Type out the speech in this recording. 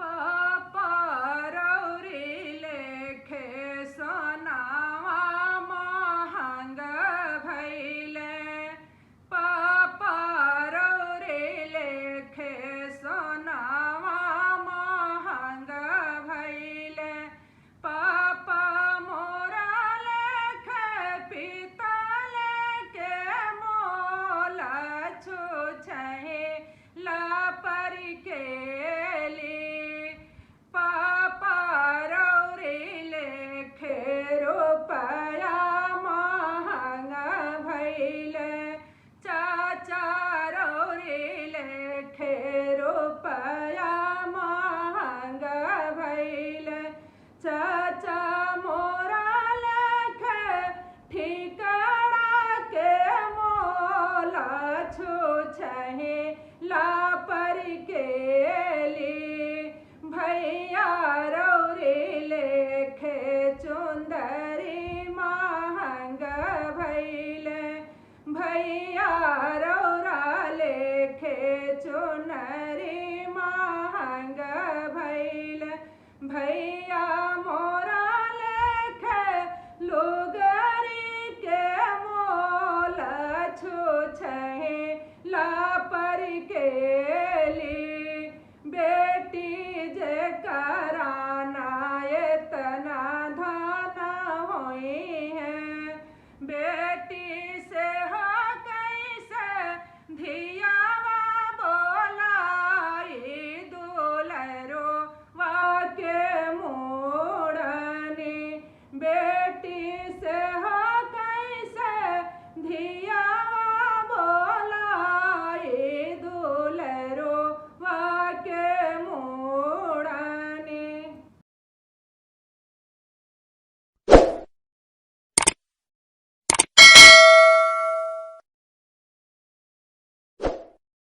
पापा रौरी लेखे सोनावा महंग भैले। पापा रौरी लेखे सोनावा महंग भैले। पापा मोरा लेखे पितल के मोल छुछहे लापर केली। पापा रौरी लेखे रुपया महंग भैले। चाचा रौरी लेखे रुपया महंग भैले। चाचा मोरा लेखे ठिकरा के मोल छुछहे लापर केली। भैया रौरी लेखे चुंदरी महंग भैले। भैया रौरा लेखे चुनरी महंग भैले। भैया मोरा लेखे लुगरी के मोल छुछहे।